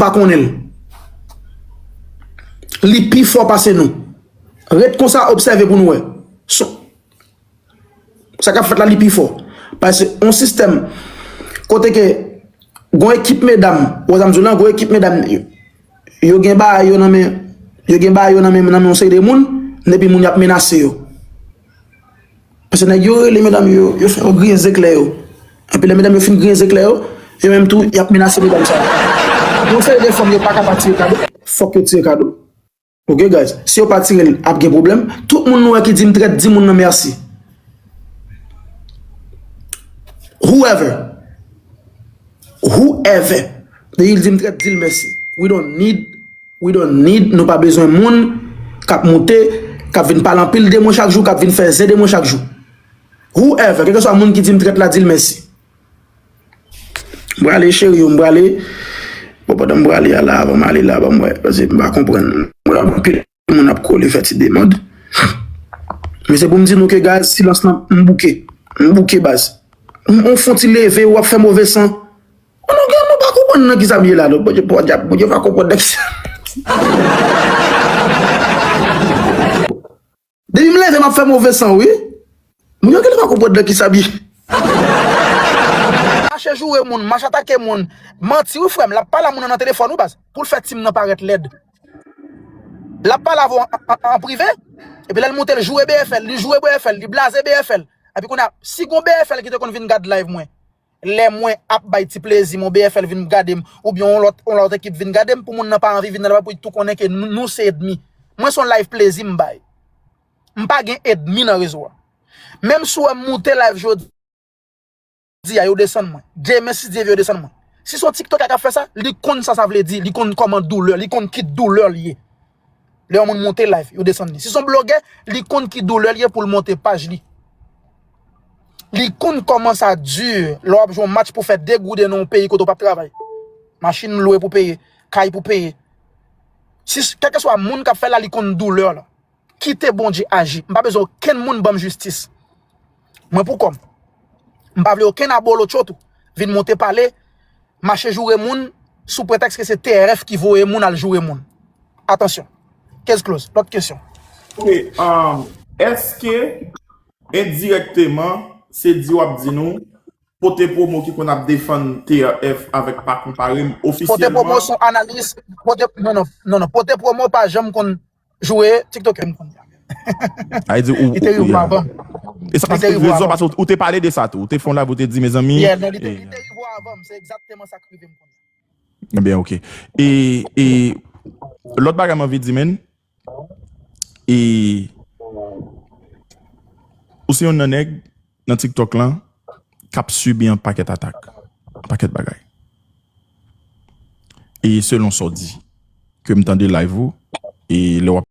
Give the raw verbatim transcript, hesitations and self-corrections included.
pa konnen l. Li pi fò pase nou. Ret konsa, obsève pou nou wè. Son, sa k ap fèt la, li pi fò. Paske yon sistèm kote ke gon ekip medam, wè sa m di w lan, gon ekip medam, yo, yo gen bagay yo nan men, yo gen bagay yo nan men, nan men yon seri de moun, epi moun y ap menase yo. Paske nèg yo rele medam yo, yo fè yo griyen zeklè yo. Epi lè medam yo fin griyen zeklè yo, yo menm tou, y ap menase medam sa yo. Yon seri de fanm yo pa ka pa tire kado, fòk yo tire kado. Ok, guys? Si yo pa tire l, ap gen pwoblèm. Tout moun nou wè ki di m trèt, di moun nan mèsi. Whoever. Whoever. Depi l di m trèt, di l mèsi. We don't need, we don't need, nou pa bezwen moun k ap moute, k ap vin pale anpil de mwen chak jou, k ap vin fè zen de mwen chak jou. Whoever, kèlkeswa moun ki di m trèt la, di l mèsi. M prale, cheri yo, m prale. Bon, pandan m prale a la, avan m ale la, ban m wè, paske m pa konprann. M wè anpil moun ap kole fè ti demande. Men se pou m di nou ke, guys, silans lan, m bouke. M bouke, baz. M, m fon ti leve, w ap fè move san. Bon, nou gen, nou pa konprann nan ki sa m ye la, non. Bondye, Bondye, Bondye pa konprann nan ki sa. Depi m leve, m ap fè move san, wi. Moun yo genlè pa konprann nan ki sa m ye. Mache joure moun, mache atake moun. Manti, wi, frè m. L ap pale a moun nan nan telefòn, wi, baz. Pou l fè tim nan parèt lèd. L ap pale avè w an, an, an prive. Epi lè l moute, l joure B F L, li joure B F L, li blaze B F L. Epi kounye a, si gon B F L ki te konn vin gad live mwen, lè mwen ap bay ti plezi m, yon B F L vin gade m, oubyen yon lòt, yon lòt ekip vin gade m, pou moun nan pa anvi vin nan live pou li tou konnen ke nou, nou se èdmi. Mwen se yon live plezi m bay. M pa gen èdmi nan rezo a. Menm si w wè m moute live jodi a, yo desann mwen. Demen, si Dye vle, yo desann mwen. Si se yon TikTok k ap fè sa, li konn sa sa vle di, li konn kòman doulè, li konn ki doulè li ye. Lè yon moun monte live, yo desann li. Si se yon blogè, li konn ki doulè li ye pou l monte paj li. Li konn kòman sa di lè w ap jwe yon match pou fè de gouden nan yon peyi kote w p ap travay. Machin lwe pou peye, kay pou peye. Si, kèlkeswa moun k ap fè l la, li konn doulè la. Kite Bondye aji. M pa bezwen okenn moun ban m jistis. Mwen pou kò m. M pa vle okenn abolotcho tou vin monte pale, mache joure moun sou pretèks ke se T R F ki voye moun al joure moun. Atansyon. Case close. Lòt kesyon. Ok, um, èske endirèkteman, se di w ap di nou, Pote Promo ki konn ap defann T R F avèk Pa Konpare m, ofisyèlman? Pote Promo se yon analis, Pote, non, non, non, non, Pote Promo pa janm konn joure TikToker m konnen. A, li di ou, li te rive avan m. E sa paske rezon, paske ou, ou te pale de sa tou. Ou te fè yon live, ou te di, mezanmi. Yeah, non, li te, li te rive avan m. Se egzakteman sa k rive m konnen. Ebyen, ok. E, e lòt bagay m anvi di, menn, e ou se youn nan nèg nan TikTok lan k ap sibi yon pakèt atak, yon pakèt bagay. E selon sa w di, ke m tande live ou, e lè w ap